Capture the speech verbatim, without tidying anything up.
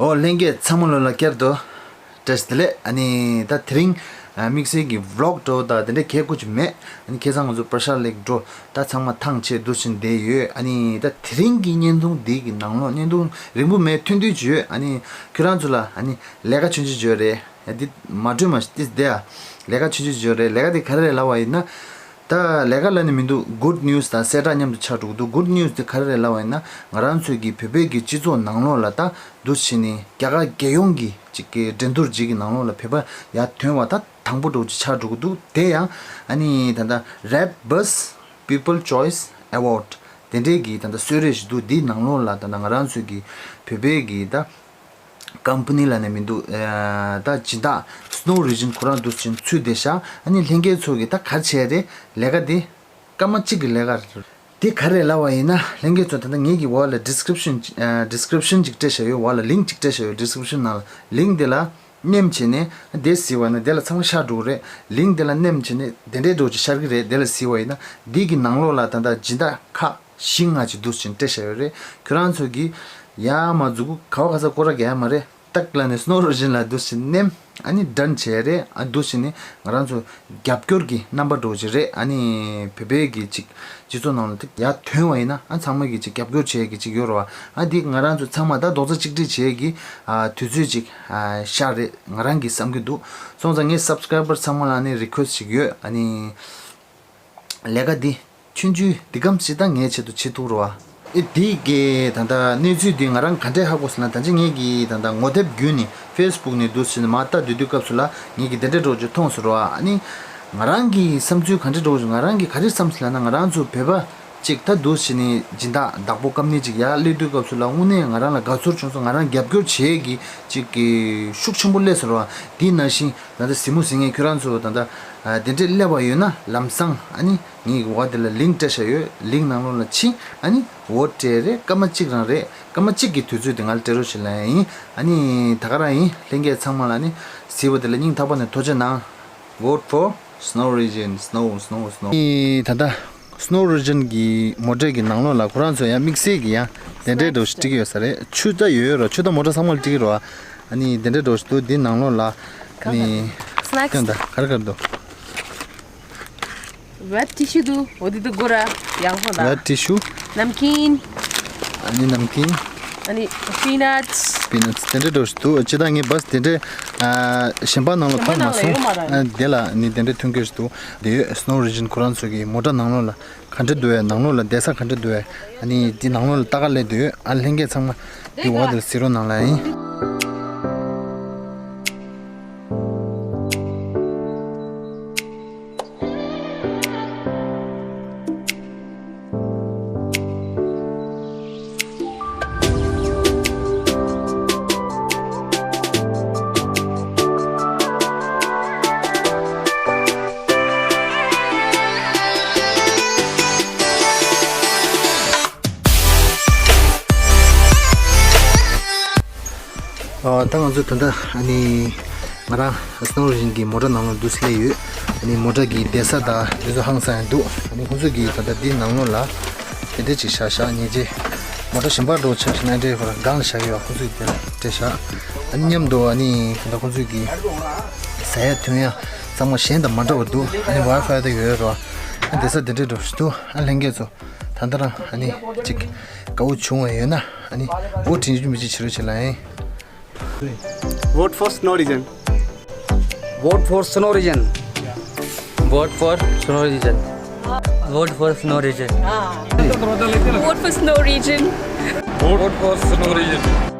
ཨོ་ལྷན་རྒྱས་ཚང་མ་ལོ་ལ་བསྐྱར་དུ་བཀྲ་ཤིས་བདེ་ལེགས། ཨ་ནི་ད་དེ་རིང་དམིགས་བསལ་གྱི་ཝི་ལོག་འདྲ་བོ་དང་དེ་འདྲ་གལ་དགོས་ཀྱི་མེད། ཨ་ནི་ཁ་སང་ང་ཚོ་པར་ཤ་ལེགས་འགྲོ་ད་ཚང་མ་ཐང་ཆད་འདུག་ཕྱིན་བསྡད་ཡོད། ཨ་ནི་ད་དེ་རིང་གི་བརྙན་ཐུང་འདི་གི་ནང་ལོགས་བརྙན་ཐུང་རིང་པོ་མེད་ཐུང་ཐུང་ཅིག་ཡོད། ཨ་ནི་ཁྱོད་རང་ཚོ་ལ་ཨ་ནི་ལས་ཀ་ཆུང་ཆུང་ཅིག་ཡོད་རེད། ཡ་འདི་མ་གྲོས་མ་ཤི་ཏིས་བསྡད་ཨ། ལས་ཀ་ཆུང་ཆུང་ཅིག་ཡོད་རེད། ལས་ཀ་འདི་ག་རེ་རེད་ལབ་པ་ཡིན་ན། ད་ལས་ཀ་ལབ་ནི་མི་འདུག་གུཌ་ནིའུ་སི་དང་གསལ་བསྒྲགས་མཉམ་དུ་ཆགས་འགྲོ་གི་འདུག་གུཌ་ནིའུ་སི་དེ་ག་རེ་རེད་ལབ་པ་ཡིན་ན། ང་རང་ཚོའི་གི་བོད་པའི་གི་སྤྱི་ཚོགས་ནང་ལོགས་ལ་ད་འདུག་བྱས་ནས་རྒྱ་གར་རྒྱལ་ཡོངས་ཀྱི་ཅིག་གི་འགྲན་བསྡུར་ཅིག་གི་ནང་ལོགས་ལ་བོད་པ་ཡར་ཐོན་པ་ད་དང་པོ་འདྲ་བོ་ཅིག་ཆགས་འགྲོ་གི་འདུག་དེ་ཡང་ཨ་ནི་ད་ལྟ་Red Bus People Choice Award དེ་འདྲའི་གི་ད་ལྟ་གསོལ་རས་ཤིག་འདུག་འདིའི་ནང་ལོགས་ལ་ད་ལྟ་ང་རང་ཚོའི་གི་བོད་པའི་གི་ད་ཀམ་པ་ནི་ལབ་ནས་མི་འདུག་ཨ་ད་སྦྱིན་བདག་སི་ནོ་རི་ཇིན་ཁོ་རང་འདུག་ཕྱིན་ཚུད་བསྡད་ཤག་ཨ་ནི་ལྷན་རྒྱས་ཚོ་གིས་ད་ག་རེ་བྱས་རེད། ལས་ཀ་འདི་སྐར་མ་གཅིག་གི་ལས་ཀ་རེད། དེ་ག་རེ་ལབ་པ་ཡིན་ན། ལྷན་རྒྱས་ཚོ་ད་ལྟ་ངེད་ཀྱི་འོག་ལ་ཌི་སི་ཀི་རིབ་ཤན་ཨ་ཌི་སི་ཀི་རིབ་ཤན་ཅིག་སྤྲད་བཞག་ཡོད། འོག་ལ་ལིང་ཅིག་སྤྲད་བཞག་ཡོད། ཌི་སི་ཀི་རིབ་ཤན་ནང་ལ་ལིང་དེ་ལ་མནན་བྱས་ནས་དེ་གཟིགས་པ་ཡིན་ན་དེ་ལ་ཚང་མ་ཤར་འགྲོ་གི་རེད། ལིང་དེ་ལ་མནན་བྱས་ནས་དེ་འདྲའི་འདྲ་བོ་ཅིག་ཤར་གི་རེད། དེ་ལ་གཟིགས་པ་ཡིན་ན་འདི་གི་ནང་ལོགས་ལ་ད་ལྟ་སྦྱིན་བདག་ཁག་བཞི་ལྔ་ཅིག་འདུག་ཕྱིན་སྤྲད་བཞག་ཡོད་རེད། ཁྱོད་རང་ཚོ་གིས་ཡར་མར་མཛུབ་གུ་ག་བ་ག་ས་སྐོར་ར་རྒྱག་ཡ་མ་རེད། ཏག་ལབ་ནས་སི་ནོ་རི་ཇིན་ལ་འདུག་ཕྱིན་མནན། ཨ་ནི་ཌན་བྱས་རེད། ཨ་འདུག་ཕྱིན་ནས་ང་རང་ཚོ་རྒྱབ་སྐྱོར་གྱི་རྣམ་པ་འདྲ་བོ་ཅིག་རེད། ཨ་ནི་བོད་པའི་གི་ཅིག་སྤྱི་ཚོགས་ནང་ལ་ཡར་ཐོན་པ་ཡིན་ན་ཨ་ཚང་མ་གི་ཅིག་རྒྱབ་སྐྱོར་བྱེད་ཀྱི་ཅིག་ཡོད་རེད་བ། ཨ་འདི་ང་རང་ཚོ་ཚང་མ་ད་རྡོག་རྩ་གཅིག་སྒྲིལ་བྱེད་ཀྱི་ཨ་དུས་ཚོད་ཅིག་ཨ་ཤར་རེད་ང་རང་གིས་བསམ་གྱི་འདུག་སོང་ཙང་ངའི་སབ་སི་ཀ་རའི་བར་ཚང་མ་ལ་ཨ་ནི་རི་ཁུ་ཨེ་སི་ཊི་ཅིག་ཡོད། ཨ་ནི་ལས་ཀ་འདི་ཆུང་ཆུང་འདི་གམ་ཞིག་ད་ངའི་ཆེད་དུ་བྱེད་ཐུབ་རེད་བ། ཨེ་དེ་གི་ད་ལྟ་གནས་ཚུལ་འདི་ང་རང་ག་འདྲས་ཧ་གོ་སོང་ན། ད་ཅི་ངེད་ཀྱི་ད་ལྟ་ངོ་དེབ་བརྒྱུད་ནས་ཕེ་སི་བུག་ནས་འདུག་ཟེར་ནས་མར་ལྟ་སྡོད་དུས་སྐབས་སུ་ལ་ངེད་ཀྱི་དེ་འདྲས་འདྲ་བོ་ཅིག་མཐོང་སོང་རེད་བ། ཨ་ནི་ང་རང་གི་བསམ་ཚུལ་ག་འདྲས་འདྲ་བོ་ཅིག་ང་རང་གིས་ག་རེ་བསམ་སོང་ལབ་ན། ང་རང་ཚོ་བོད་པ་ཅིག་ད་འདུག་ཟེར་ནས་སྦྱིན་བདག་བདག་པོ་ཀམ་པ་ནི་ཅིག་ཡར་སླེབས་དུས་སྐབས་སུ་ལ་དངོས་གནས་ང་རང་ལ་དགའ་ཚོར་བྱུང་སོང་། ང་རང་རྒྱབ་སྐྱོར་བྱེད་ཀྱི་ཅིག་གི་ཤུགས་ཆེན་པོ་སླེབས་སོང་རེད་བ། དེ་ནང་བཞིན་ད་ལྟ་གཟིགས་མོ་གཟིགས་མཁན་ཁྱོད་རང་ཚོ་ད་ལྟ་ཨ་དེ་འདྲས་སླེབས་པ་ཡོད་ན་ལམ་སང་ཨ་ནི་ངའི་འོག་དེ་ལ་ལིང་སྤྲད་བཞག་ཡོད། ལིང་ནང་ལོགས་ལ་ཕྱིན་ཨ་ནི་འོ་སྤྲད་རེད། སྐར་མ་གཅིག་རང་རེད། སྐར་མ་གཅིག་གི་དུས་ཚོད་དེ་ང་ལ་སྤྲད་རོགས་བྱེད་ལབ་ཡིན། ཨ་ནི་ད་ག་རང་ཡིན། ལྷན་རྒྱས་ཚང་མ་ལ་ཨ་ནི་གཟིགས་པ་དེ་ལ་སྙིང་ཐག་པ་ནས་ཐུགས་རྗེ་གནང་། Vote for Snow Region. Snow, snow, snow. ཨ་ནི་ད་ལྟ་སི་ནོ་རི་ཇིན་གྱི་མོ་ཊ་གི་ནང་ལོགས་ལ་ཁོ་རང་ཚོ་ཡང་དམིགས་བསལ་གྱི་ཡང་དེ་འདྲའི་འདྲ་བོ་ཞིག་སྤྲད་ཀྱི་ཡོད་ས་རེད། ཆུ་ད་ཡོད་ཡོད་ར། ཆུ་ད་མོ་ཊ་ཚང་མ་ལ་སྤྲད་ཀྱི་རེད་བ། ཨ་ནི་དེ་འདྲའི་འདྲ་བོ་ཞིག་འདུག་འདི་ནང་ལོགས་ལ་ཨ་ནི་སི་ནེག་སི། ཀྱང་ད་ག་རེ་ག་རེ་འདུག Wet tissue འདུག་འོ་དེ་འདུག་གོ་ར། ཡག་པོ་ད། Wet tissue. Namkeen. ཨ་ནི་ནམ་ཀིན། ཨ་ནི་peanuts. Peanuts དེ་འདྲའི་འདྲ་བོ་ཞིག་འདུག་ཅི་ད་ངས་བས་དེ་འདྲའི་ཨ་གཞན་པ་ནང་ལ་མཐོང་མ་སོང་། ཨ་དེ་ལ་ཨ་ནི་དེ་འདྲའི་མཐུན་རྐྱེན་ཞིག་འདུག་དེ་ཡོད། སི་ནོ་རི་ཇིན་ཁོ་རང་ཚོ་གི་མོ་ཊ་ནང་ལོགས་ལ་ག་འདྲ་འདུག་ཡ། ནང་ལོགས་ལ་བསྡད་ས་ག་འདྲ་འདུག་ཡ། ཨ་ནི་དེ་ནང་ལོགས་ལ་ལྟ་ག་སླེབས་བསྡད་ཡོད། ཨ་ལྷན་རྒྱས་ཚང་མ་དེ་འོག་དེ་ལ་གཟིགས་རོགས་གནང་ལབ་ཡིན། ཨ་ད་ང་ཚོ་ད་ལྟ་ཨ་ནི་ང་རང་སི་ནོ་རི་ཇིན་གྱི་མོ་ཊ་ནང་ལ་འདུག་སླེབས་ཡོད། ཨ་ནི་མོ་ཊ་གི་བསྡད་ས་དང་དེ་ཚོ་ཧང་སང་ཡང་འདུག་ཨ་ནི་ཁོང་ཚོ་གི་ད་ལྟ་འདི་ནང་ལོགས་ལ་དེ་འདྲས་ཅིག་བཞག་བཞག་ཉེས་ཅན་མོ་ཊ་གཞན་པ་འདྲ་བོ་ཆ་བཞག་ན་འདྲས་ཁོ་རང་སྒང་ལ་བཞག་ཡོད། ཁོང་ཚོ་གི་དེ་ལ་སྤྲད་བཞག་ཨ་ནི་མཉམ་དུ་ཨ་ནི་ད་ལྟ་ཁོང་ཚོ་གི་ཟ་ཡ་འཐུང་ཡ་གཙང་མ་གཞན་དང་མ་འདྲ་བ་འདུག་ཨ་ནི་ཝའི་ཕའི་དང་ཡོད་རོགས། ཨ་བསྡད་ས་དེ་འདྲས་འདྲ་བོ་ཞིག་འདུག་ཨ་ལྷན་རྒྱས་ཚོ་ད་ལྟ་རང་ཨ་ནི་ཅིག་དགའ་བོ་བྱུང་བ་ཡོད་ན་ཨ་ནི་འོ་དྲིན་རྒྱུ་མི་ཅིག་བྱེད་རོགས་བྱེད་ལ་ཡིན། Vote for Snow Region. Vote for Snow Region. Vote for Snow Region. Vote for Snow Region. Vote for Snow Region. Vote for Snow Region.